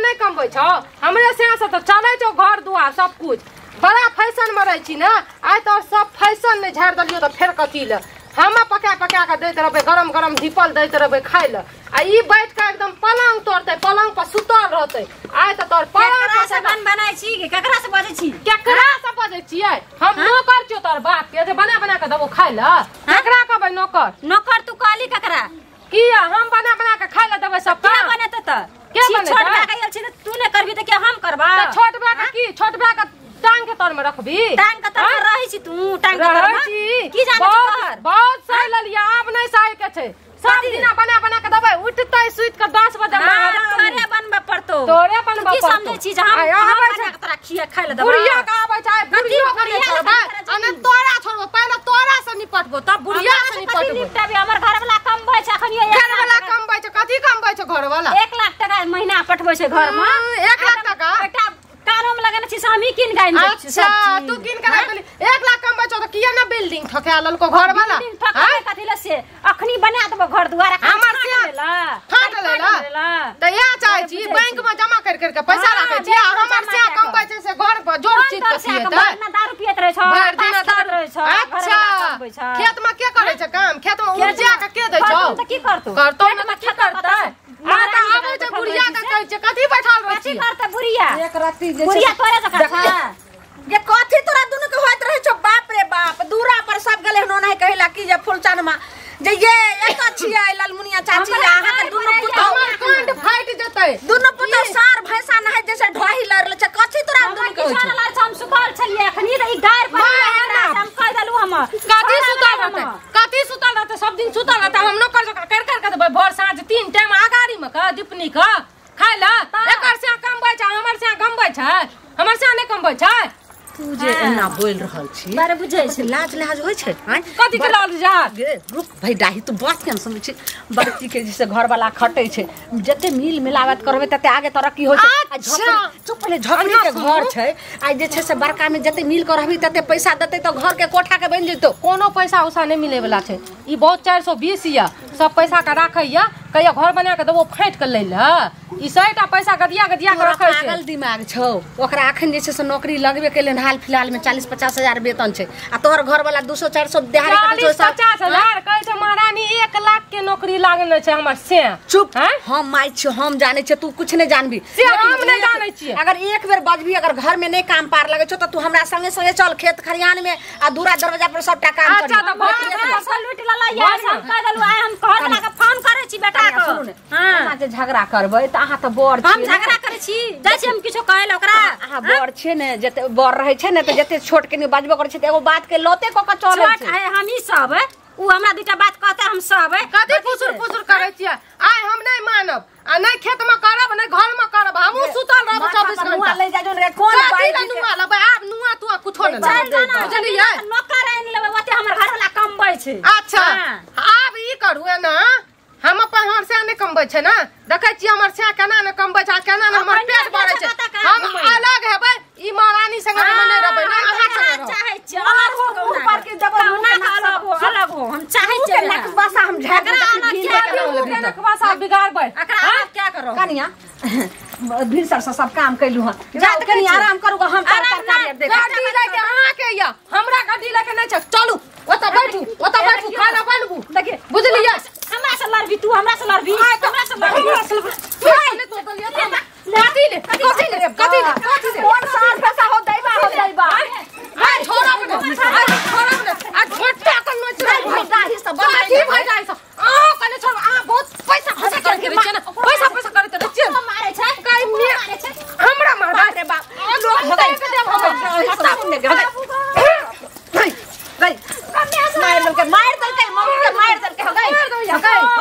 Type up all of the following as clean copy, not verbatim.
नहीं कमबै छौ हमरे से से त चलै छौ घर दुआर सब कुछ बड़ा फैशन में रहै छी ना आइ तो सब फैशन नहीं झाड़ दलियो त फेर कथी ल हम पका पका के दैत रहबै गरम गरम धीपल दैत रहबै खाइ ल आ ई बैठ के एकदम पलंग तोड़तै पलंग पर सुतल रहतै आइ त तोर पलंग केकरा से बन बनाइ छी कि केकरा से बजै छी केकरा से बजै छियै हम नौकर छियौ तोर बाप के जे बना बना के देबो खाइ ल केकरा कहबै नौकर नौकर तू कहली केकरा किया हम बना बना के खाइ ल देबै सब के बनेतै त के बनेतै छोट बा के छी त तू ने करबी त के हम करबा त छोट बा के की छोट बा के टांग के तर में रखबी टांग के तर में रहै छी तू टांग के तर में की जानै छी तोहर बहुत सही ललिया आब नहीं सही के छै सब दिना बना बना के देबै उठतै सुति के 10 बजे तोरे बनबे पड़तो तोरे बनबे की समझै छी जे हम बना के तोरा खिया खाइ ल देबै बुढ़िया के आबै छै बुढ़ियो के नहीं छोड़बै आ नै तोरा छोड़बो पहिले तोरा से निपटबो तब बुढ़िया से निपटबो निपटबी हमर घर वाला कमबै छै अखन घर वाला कमबै छै कथी कमबै छै घर वाला 1 लाख टका महीना पठबै छै घर में 1 लाख टका एकटा कानो में लगेने छी से हमही कीन के आनि दै छी अच्छा तू कीन के आनि 1 लाख कमबै छौ त किया ना बिल्डिंग ठका लेलको घर वाला बिल्डिंग ठका कथी ले से अखनी बना देबो घर दुआर हमर से फाट लेला त इएह चाहै छी बैंक में जमा कर कर के पैसा राखै छी आ हमर से कमबै छै से घर पर जोड़ चीज के छियै त भरि दिना दारू पियत रहै छौ भरि दिना दारू रहै छौ अच्छा खेत में के करै छै काम खेत में उपजा के के दै छौ त की करतौ करतौ न की करतै माता आबै छै बुढ़िया के कहै छै कथी बैठल रहै छी कथी करतै बुढ़िया एक राति जे बुढ़िया तोरे जकाँ छै ये कथी तोरा दुनु के होइत रहै छौ बाप रे बाप दूरा पर सब गेलै हन ओनाही कहिला की जे फुलचनमा जे ये एत छियै ललमुनिया चाची अहाँ के दुनु पुतौ हमर कांड फाटि जेतै दुनु पुतौ सार भैंसा नहाय जैसे ढोही लड़ल छै कथी तोरा दुनु के होइत छौ हम सुतल छलियै अखनी त ई गार पर हम कह देलु हम कथी सुतल रहतै कथी सुतल रहतै सब दिन सुतल रहतै हम नौकर जकाँ कर कर के देबै भोर साँझ 3 टाइम अगाड़ी में के दीपनी के खाइ ल एकर से कमबै छै हमर से कमबै छै हमर से नहि कमबै छै तू जे एना बोल रहल छी बारे बुझै छी लाज लाज होइ छै कथी के लाज जा गे रुक भाई डाही तू बात केना समझै छी बड़की के जैसे घर वाला खटै छै जते मिल मिलावट करबै तते आगे तरक्की होइ छै आ झोपड़ी चुप पहिले झोपड़ी के घर छै आ जे छै से बड़का में जते मिल कर रहबी तते पैसा देतै त घर के कोठा के बनि जेतौ कोनो पैसा उसा नहीं मिले वाला छै ई बहुत 420 या सब पैसा के राखै या कहिया घर बना के देबो फाटि के लै ल ई 100टा पैसा गदिया गदिया के रखै छै पागल दिमाग छौ ओकरा अखन जे छै से नौकरी लगबे केलन हाल फिलहाल में 40-50 हजार वेतन छै आ तोहर घर वाला 200-400 दिहाड़ी करै छै 40-50 हजार कहै छै महारानी 1 लाख के नौकरी लागल छै हमर से चुप हम माय छी हम जानै छियै तू कुछ नहीं जानबी से हम नहीं जानै छियै अगर एक बेर बजबी अगर घर में नहीं काम पार लगै छौ त तू हमरा संगे संगे चल खेत खरियान में आ दूरा दरवाजा पर सबटा काम अच्छा त घर लूट लला यार हम कह देलु आइ हम घर वाला के फोन करै छी बेटा के सुनू ने अहाँ जे झगड़ा करबै त अहाँ त बड़ छी हम झगड़ा करै छी जाइ छी हम किछो कहै ल ओकरा अहाँ बड़ छियै ने जते बड़ रहै छै ने त जते छोट के बजबो करै छै त एगो बात के लते क के चलै छै छोट है हमही सब उ हमरा दुटा बात कहतै हम सब कथी फुसुर फुसुर करै छियै आइ हम नहीं मानब आ नहीं खेत में करब नहीं घर में करब हमहू सुतल रहब 24 घंटा नुआ ले जा जोन रे कोन बाई नुआ लेबै आब नुआ तुआ कुछो नहीं चल जाना बुझलियै नौकर आनि लेबै ओते हमर घर वाला कमबै छै अच्छा आब ई करू एना हम अपन हमर से नहीं कमबै छै ना देखै छियै हमर से केना ने कमबै छै केना ने हमर पेट भरै छै हम अलग हेबै ई महारानी संगे हम नहीं रहबै ना अहाँ संगे रहब चाहै छियै अलग हो मुंह पर के देबै अलग हो अलग हो हम चाहै छियै नकबसा हम झगड़ा नकबसा बिगाड़बै एकरा अलग क्या करो कनिया भिनसर से सब काम कैलु हन जा त कनी आराम करू हम तरकारी आर देख गाड़ी लके अहाँ के या हमरा गाड़ी लके नहीं छै चलू ओत बैठू ओत बैठू खाना बनबू देखिए बुझलियै हमरा से लड़बी तू हमरा से लड़बी हमरा से लड़बी कथी ले कथी ले कथी ले कथी ले कोन सार पैसा हो दैबा हो दैबा आ छोड़ब ने आ छोड़ब ने आ छोटा कन नोच भाई दाही सब कथी भाई दाही सब अहाँ कने छोड़ब अहाँ बहुत पैसा खर्चा करके रहै छियै ने पैसा पैसा करैत रहै छियै मारै छै काई मारै छै हमरा मारबै रे बाप लोग भगाइ के देब हम गई मार देलकै मम्मी के मार देलकै हो गई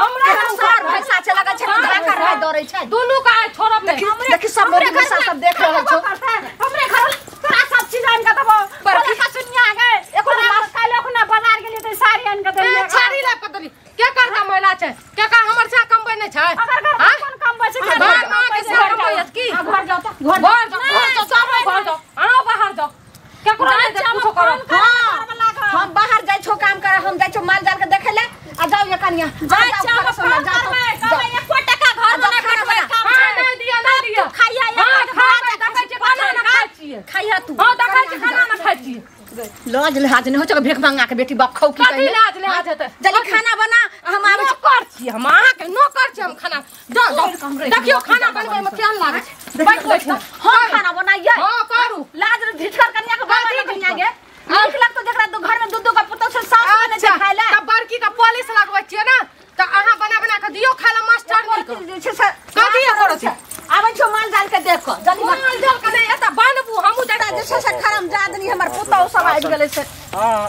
हमरा सार भैंसा छै लगै छै धक्का रहे दौड़ै छै दुनू के आइ छोड़ब नै देखी सब मोदी भैंसा सब देख रहल छौ हमरे घर तोरा सब चीज आन के देबो बड़का का सुनिया गए एको काल्हि ओखना बाजार गेलियै त साड़ी आन के देलियै साड़ी ला के देली के करता महिला छै के का हमर से कमबै नै छै अगर घर कोन कमबै छै घर मां के से कमबै की घर जाओ त घर जाओ सब घर जाओ अहाँ बाहर जाओ केकरो नै कुछो करो हम बाहर जाइ छौ काम करे हम जाइ छौ माल जाल के देखे ले आ जाओ ये कनिया जा जाओ एको टका घर में नै खटबै काम हां नै दिया नै दिया खाइए लाज लिहाज नहि होइ छै भेख मंगा के बेटी बाप खौ की कथी लाज लिहाज हेतै जल्दी खाना बना हम आबै छी नौकर छी हम अहाँके नौकर छी हम खाना देखियौ खाना बनबै मे केहन लागै छै बैठ बैठ हम खाना बनाइयै हां करू लाज ढिठकर कनिया के बाबा कनिया गे नीक लगतो जकरा दू घर में दू दू का पुतोह छै सास बने छै खाय ले तब बड़की का पॉलिश लगबै छियै ना त अहाँ बना बना के दियौ खाय ले मास्टर जे छै से कथी करै छी आबै छौ माल जाल के देख क जल्दी माल जाल के नहि एतऽ बनबू हमहूँ जरा जे छै से खरम जादनी हमर पुतोह सब आबि गेलै से हां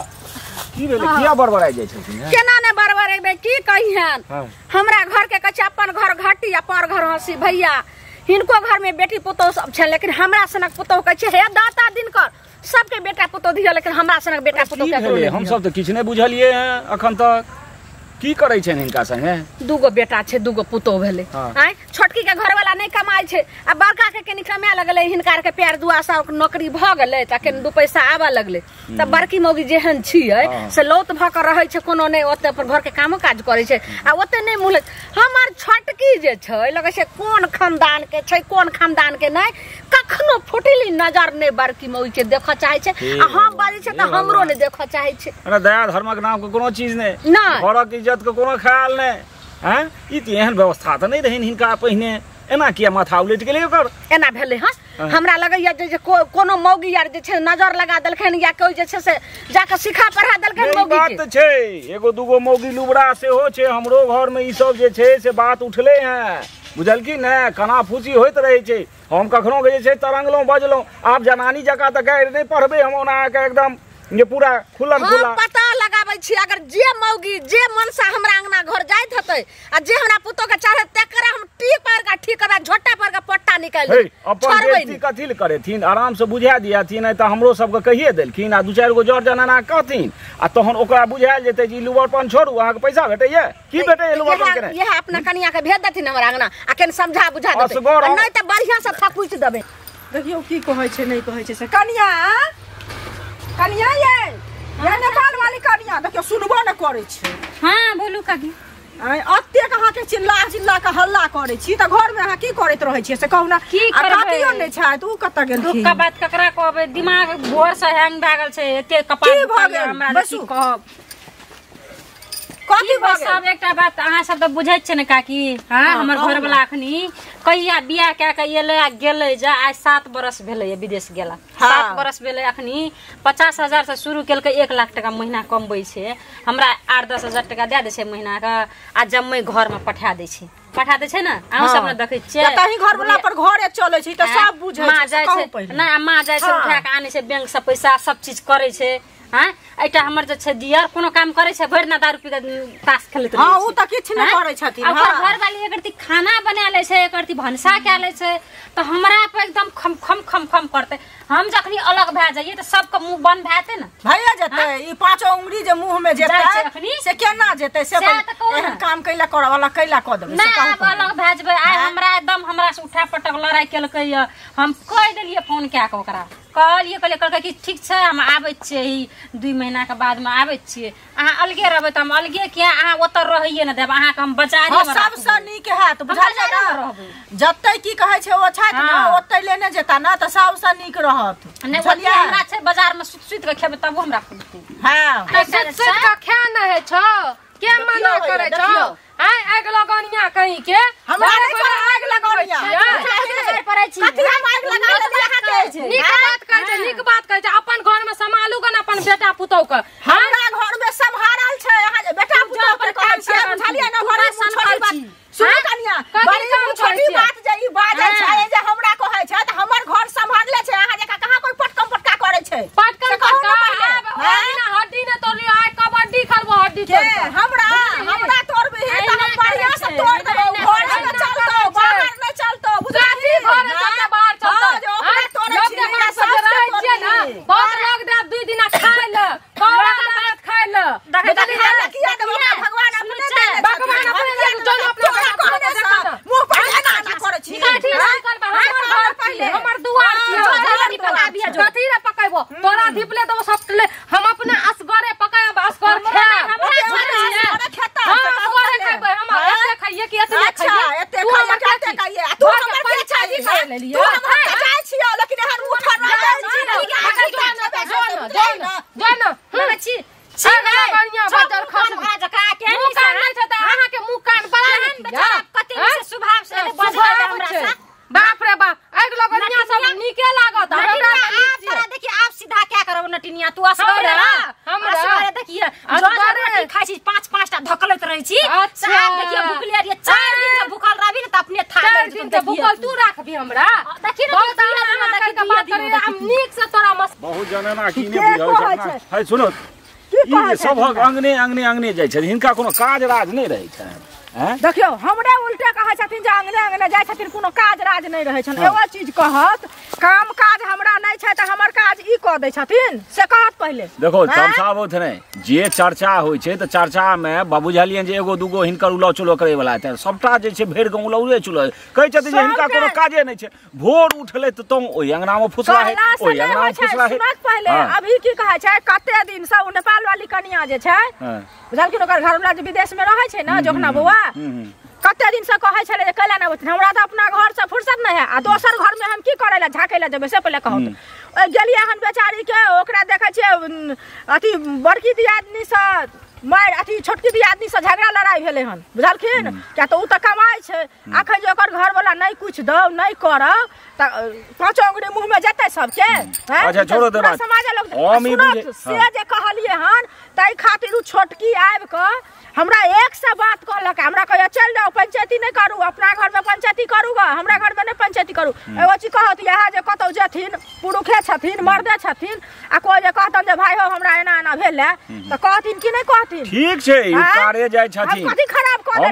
की भेलै किया बड़बड़ाइ जाइ छलखिन केना ने बड़बड़ेबै की कहिहन हमरा घर के कहै छै अपन घर घटी आ पर घर हंसी भैया हिनको घर में बेटी पुतोह सब छै लेकिन हमरा सनक पुतोह कहै छै हे दाता दिनकर सबके बेटा पुतोह दिया लेकिन हमरा सनक बेटा पुतोह केकरो नहि हम सब तऽ किछु नहि बुझलियै हैं अखन तक की करै छनि हिनका संगे दूगो बेटा छै दूगो पुतोह भेलै आँय छोटकी के घरवाला नहि कमाइ छै आ बड़का के कनि कमाए लगलै हिनका के प्यार दुआ से नौकरी भऽ गेलै तऽ कनि दू पैसा आबऽ लगलै तऽ बड़की मौगी जेहन छियै से लौत भऽ कऽ रहै छै कोनो नहि ओते अपन घर के कामो काज करै छै आ ओते नहि मुँह हमर छोटकी जे छै लगै छै कोन खानदान के छै कोन खानदान के नहि कखनो फुटली नजर नहि बड़की मौगी के देखऽ चाहै छै आ हम बाजै छै तऽ हमरो नहि देखऽ चाहै छै अरे दया धर्मक नाम के कोनो चीज नहि घरक इज्जत के कोनो ख्याल नहि हैं ई तऽ एहन व्यवस्था तऽ नहि रहनि हिनका पहिने एना किया माथा उलटि गेलै ओकर एना भेलै हँ हमरा लगैया जे कोनो मौगी यार जे छै नजर लगा देलखिन या कोइ जे छै से जाके सिखा पढ़ा देलखिन मौगी के बात छै एगो दूगो मौगी लुबरा सेहो छै हमरो घर में ई सब जे छै से बात उठले हैं बुझलखिन ने कना फूसी होइत रहै छै हम कखनो के जे छै तरंगलहुँ बजलहुँ आब जनानी जकाँ तऽ गारि नहि पढ़बै हम ओना अहाँके एकदम जे पूरा खुलम खुला हम पता लगाबै छी अगर जे मौगी जे मनसा हमरा अंगना घर जाइत हेतै आ जे हमरा पुतोह के चाहे तकरा हम टी पर का ठीक करबा झोटा पर का पट्टा निकालि देबै अपन बेइज्जती कथी ले करेथिन आराम से बुझा दियाथिन नहि तऽ हमरो सबके कहिए देलखिन आ दू चारि गो जर जनाना कहथिन आ तहन ओकरा बुझायल जेतै जे ई लुबरपन छोड़ू अहाँके पैसा भेटैया की भेटैया लुबरपन केने इएह अपना कनिया के भेज देथिन हमरा अंगना आ केन समझा बुझा देतै नहि तऽ बढ़िया से थकुच देबै देखियौ की कहै छै नहि कहै छै से कनिया कनिया ये ये नेपाल वाली कनिया देखियौ सुनबो नहि करै छै हाँ बोलू काकी अतेक अहाँके चिल्ला चिल्ला के हल्ला करै छी तऽ घरमे अहाँ की करैत रहै छियै से कहू ने की करबै काकियो नहि छथि ओ कतऽ गेलखिन दुख के बात ककरा कहबै दिमाग भोर से हैंग भए गेल छै एते कपार की भऽ गेल हमरा की कहब कथी भऽ गेल सब एकटा बात अहाँ सब तऽ बुझै छियै ने काकी हाँ हमर घरवला अखनी कहिया बियाह कए के एलै आ गेलै जे आइ 7 बरस भेलै विदेश गेला 7 बरस भेलै अखनी 50,000 से शुरू केलकै 1 लाख टका महीना कमबै छै हमरा 8-10 हजार टका दए दै छै महीना के आ जम्मै घर में पठा दै छै पठा दै छै ने अहूँ सब ने देखै छियै तही घर वाला पर घरे चलै छै तऽ सब बुझै छै जाइ छै नहि माँ जाइ छै उठा के आनै छै बैंक से पैसा सब चीज करै छै हाँ एकटा हमर जे छै दियर कोनो काम करै छै भरि ना दारू पी के ताश खेलैत रहै हां उ त किछ नै करै छथिन आ ओकर घरवाली एकरती खाना बना लै छै एकरती भनसा कए लै छै तऽ हमरा पर एकदम खम खम खम खम करतै हम जखनी अलग भए जाइए तऽ सबके मुंह बंद भए जेतै ने भइए जेतै ई पांचो उंगली जे मुंह में जेतै से केना जेतै से एहन काम कैला करऽ वाला कैला कऽ देबै से कहू आब अलग भए जेबै आइ हमरा एकदम हमरा से उठा पटक लड़ाइ केलकै हम कहि देलियै फोन कए कऽ ओकरा कहलियै कहलियै कहलकै कि ठीक छै हम आबै छियै ई 2 महीना के बाद में आबै छियै अहाँ अलगे रहबै तऽ हम अलगे किया अहाँ ओतऽ रहैये ने देब अहाँके हम बाजारे में सबसँ नीक हैत बुझलियै ने जतै की कहै छै ओ छथि ने ओतै लेने जेता ने तऽ सबसँ नीक रहत नहि ओतै हमरा छै बाजार में सुति सुति के खेबै तबो हमरा खुलतै हँ सुति सुति के खा नहि होइ छौ के मना करै छौ आइ आगि लगनिया कहीं के हमरा नहि कोनो आगि लगनिया कथी हम आगि लगा देलियै अहाँके नीक बात कहै छै नीक बात कहै छै अपन घर में सम्हालू गन अपन बेटा पुतोह के हमरा घर में सम्हारल छै अहाँ जे बेटा पुतोह के कहै छियै बुझलियै ने बड़ी छोटी बात सुनू कनिया बड़ी छोटी बात जे ई बाजै छै जे हमरा कहै छै तऽ हमर घर सम्हारले छै अहाँ जकाँ कहाँ कोइ पटकम पटका करै छै पटकम पटका हड्डी ने तोड़लियो आइ कबड्डी खेलबो हड्डी के हमरा हमरा तोड़बही तऽ हम बढ़िया से तोड़ देबौ घर नहि चलतौ बाहर नहि चलतौ बुझलही घर चलतै बाहर चलतौ जे ओकरा तोड़ै लोग छी के सब रहै छियै ने बहुत लोग देब 2 दिना खाय ले कौड़ा दालत खाय ले बुझलियै ने किया देबौ भगवान अपने देने भगवान अपने देने अपना मुंह पर एना एना करै छी कथी हमर घर पहिले हमर दुआर छियै कथी रे पकैबो तोरा धिपले देबो सब ले हम अपना असगरे पकायब असगर खायब हां असगरे खायबै हम एते खाइए कि एतने खाइए एते खाइए एते खाइए तू हमर के चाही तू हमर के चाही छियो लेकिन एहन उठर नहि जो न राखबी हमरा देखी न तू बात करे हम नीक से तोरा मस बहुत जनाना की नै बुझै छै है सुनो ई सबहक अंगने अंगने अंगने जाइ छै हिनका कोनो काज राज नै रहै छै हैं देखियौ हमरे उल्टे कहै छथिन जे अंगने अंगने जाइ छथिन कोनो काज राज नै रहै छन एगो चीज कहत काम काज हमरा नै छै त हमर काज ई क दै छथिन से कहत पहिले देखो तमसाबोथ नै जे चर्चा होइ छै त चर्चा में बाबू बुझलियन जे एगो दूगो हिनकर उलाउ चुलो करे वाला हेतै सबटा जे छै भरि गाँव उलाउले चुलो कहै छथिन जे हिनका कोनो काजे नै छै भोर उठलै त तों ओहि अंगना में फुसला है ओहि अंगना में फुसला है सुनत पहिले अभी की कहै छै कते दिन से उ नेपाल वाली कनिया जे छै बुझलखिन ओकर घरवाला जे विदेश में रहै छै ना जोखना बौआ कते दिन से कहै छलै जे कैला नै अबथिन हमरा त अपना घर से फुर्सत नै है आ दोसर घर में हम की करै ला झाकै ला जेबै से पहिले कहू ओइ गेलियै हन बेचारी के ओकरा देखै छियै अथी बड़की दियादनी से मारि अथी छोटकी दियादनी से झगड़ा लड़ाई भेलै हन बुझलखिन किया तऽ ओ तऽ कमाइ छै अखन जे ओकर घरवाला नै कुछ दौ नै करौ तऽ पाँचो अंगुरी मुँह में जेतै सबके अच्छा छोड़ो दे बात समाज लोग से जे कहलियै हन ताहि खातिर उ छोटकी आबि कऽ हमरा एक से बात कहलक हमरा कहैया चलि जाउ पंचायती नहि करू अपना घर में पंचायती करू ग हमरा घर में नहि पंचायती करू एगो चीज कहत इएह जे कतौ जेथिन पुरुखे छथिन मर्दे छथिन आ कोइ जे कहतन जे भाई हो हमरा एना एना भेल है तऽ कहथिन कि नहि कहथिन ठीक छै ई कार्य जाइ छथिन कथी खराब कह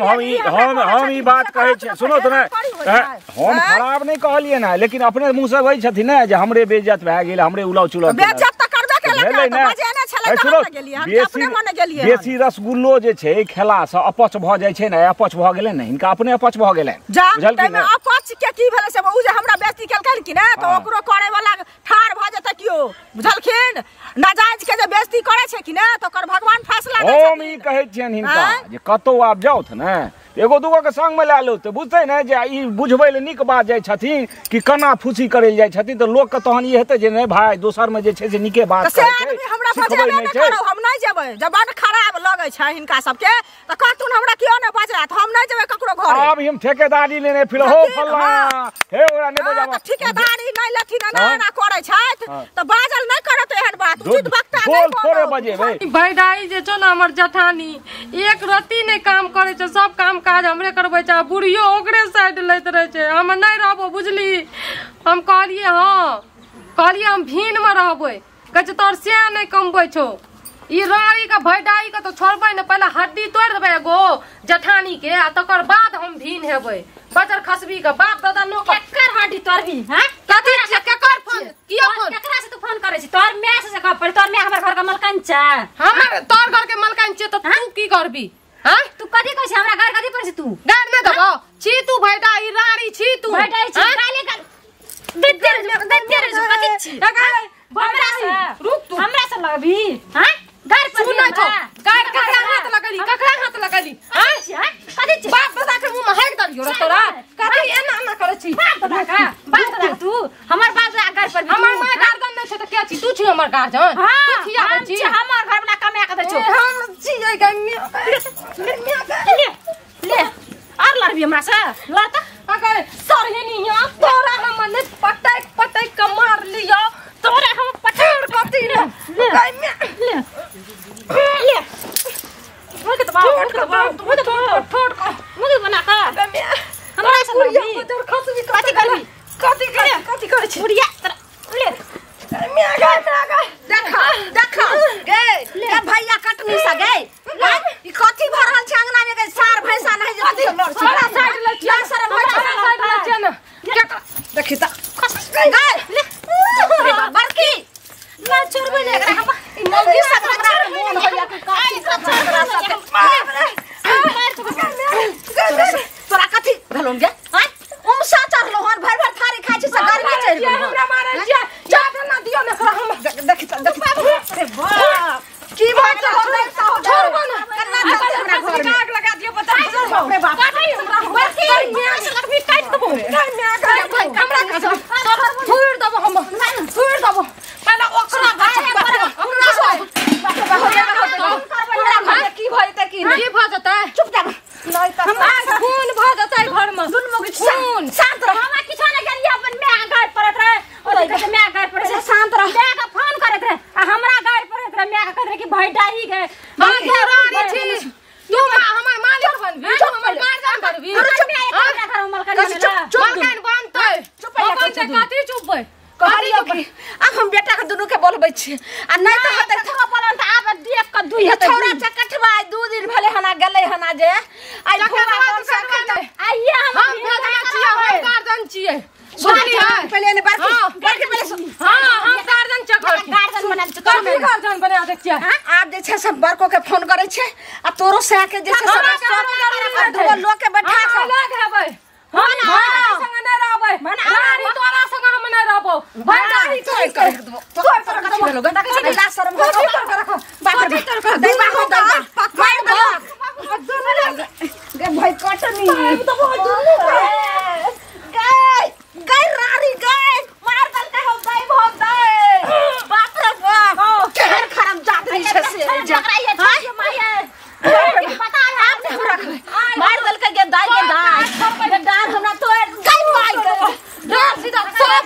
हम हम ई बात कहै छी सुनो तऽ हम खराब नहि कहलियै ने लेकिन अपने मुँह से कहै छथिन ने जे हमरे बेइज्जत भए गेल हमरे उलाउ चुलाउ बेइज्जत तऽ करबे केलक तऽ बजेने छलै तहन ने गेलियै हम अपने मने गेलियै बेसी रसगुल्लो जे छै खेला से अपच भऽ जाइ छै ने अपच भऽ गेलै ने हिनका अपने अपच भऽ गेलै बुझलखिन अपच के की भेलै से उ जे हमरा बेइज्जती केलखिन कि ने तऽ ओकरो करे वाला ठाड़ भऽ जेतै कियो बुझलखिन नाजायज के जे बेइज्जती करै छै कि ने तऽ ओकर भगवान फैसला दै छथिन हम ई कहै छियनि हिनका जे कतौ आब जाउथ ने एगो दूगो के संग में लए लो तऽ बुझतै ने जे ई बुझबै लए नीक बात जाइ छथिन कि केना फूसी करै जाइ छथिन तऽ लोकके तहन ई हेतै जे नहि भाय दोसर में जे छै से नीके बात करै छै हमरा बजेबे नहि करू हम नहि जेबै जब बड खराब लगै छै हिनका सबके तऽ कहथुन हमरा कियो नहि बजायत हम नहि जेबै ककरो घर आब हम ठेकेदारी लेने फिर हो फल्ला हे ओकरा नहि बजाबऽ ठेकेदारी नहि लेथिन एना एना करै छथि तऽ बाजल नहि करत एहन बात उचित वक्ता नहि थोड़े बजेबै भैडाई जे छौ ने हमर जठानी एक रत्ती नहि काम करै छै सब काम काज हमरे करबै छै बुढ़ियो ओकरे साइड लैत रहै छै हम नहि रहबो बुझली हम कहलियै हँ कहलियै हम भीनमे रहबै कहै छै तोहर सएह नहि कमबै छौ ई रानी के भैडाई के तऽ छोड़बै ने पहिले हड्डी तोड़ि देबै एगो जठानी के आ तकर बाद हम भीन हेबै बजर खसबी के बाप दादा नो केकर हड्डी तोड़बी हां कथी छै केकर फोन किया फोन केकरा से तू फोन करै छी तोर my से कह पड़ी तोर my हमर घर के मलकान छै हमर तोर घर के मलकान छै तऽ तू की करबी हां तू कथी कहै छी हमरा घर कथी पड़ै छी तू गार नै देबो छी तू भैडाई रानी छी तू भैडाई छी गाली गाली देते रह कथी छी हमरा से रुक तू हमरा से लगबी हां घर पर सुनै छौ गार ककरा हाथ लगली ककरा हाथ लगली हां कथी छी बाप दादा के मुंह में हाक देलियो रे तोरा कथी एना एना करै छी बाप दादा का बाप दादा तू हमर बाप दादा घर पर हमर माय गार्जन नै छै त के छी तू छी हमर गार्जन तू खियाबै छी हमर घर वाला कमा के दै छौ हम छी गै ले ले और लड़बी हमरा से लड़ त अगर सरहिनी यहाँ तोरा हम ने पटक पटक के मार लियो तोरा हम पटक कथी रे ले ले ले मुके दबाओ मुके दबाओ मुके दबाओ ठोड़ कर मुके बना का हमरा से लड़बी कथी करबी कथी कथी कथी करै छी बुढ़िया तोरा ले म्या गे म्या गे देखा देखा गे के भैया कटनी से गे ई कथी भ रहल छै अंगना में गे सार भैंसा नहीं जे तू लड़ छी हमरा साइड ले छी ना शरम होइ छै हमरा साइड ले छी ना देखी त गे ले रे बड़की ना छोड़बै ने एकरा हम ई मौगी सब हमरा मोन होइया कि कथी हमरा साथे तोरा कथी भेलौन गे हैं उमसा चढ़लो हन भर भर थारी खाइ छी से गर्मी चढ़ि गेल हमरा मारै छियै जा ना दियो ने एकरा हम देखी त देखी रे बाप की बात हो छोड़बो ना कन्ना चलते हमरा घर में आग लगा दियो बता बाप रे बाप बड़की लड़बी काटि देबो हमरा छोड़ देबो हम छी आ नै त हेतै त बोलन त आब देख क दुई हेतै छौड़ा चकठवा 2 दिन भेले हना गेलै हना जे आई फुआ कोन सा खतै आइए हम भेजने छियै हम गार्जियन छियै सुनली पहिले ने बड़की बड़की पहिले सुन हां हम गार्जियन छियै गार्जियन बना दै कथी गार्जियन बना दै छियै आब जे छै से बड़को के फोन करै छै आ तोरो सह के जे छै से दुगो लोग के बैठा के अलग हेबै हम तोरा संग नै रहबै रानी तोरा संग हम नै रहबौ भाई रानी तोड़ कर देबो तोड़ कर कथी भेलो गंदा कथी ला शरम हो बाप रे दैबा हो दैबा मार देलक गे भाई कटनी तो बहुत दुनू गए गए रानी गए मार देलकै हो गई भोग दे बाप रे बाप केहन खराब जात रही छै से पता है आब नै हमरा मार देलकै गे दाई गे दाई गे डार हमरा तोड़ गई मार के डर सीधा सब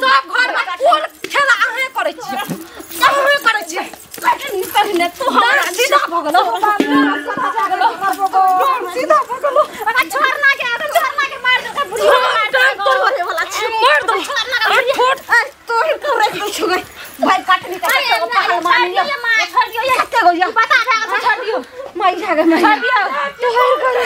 सब घर में कोन खेला अहे करै छियै अहे करै छियै कटनी करने तू हमरा सीधा भ गेलो सीधा भ गेलो अगर छोड़ना के अगर छोड़ना के मार देलकै बुढ़िया मार तोड़े वाला छी मार दो छोड़ तोड़ के रख दे छुगै भाई कटनी के पहाड़ मानी मां छोड़ दियो कते गो पता है छोड़ दियो माई जागे माई छोड़ दियो तोहर करे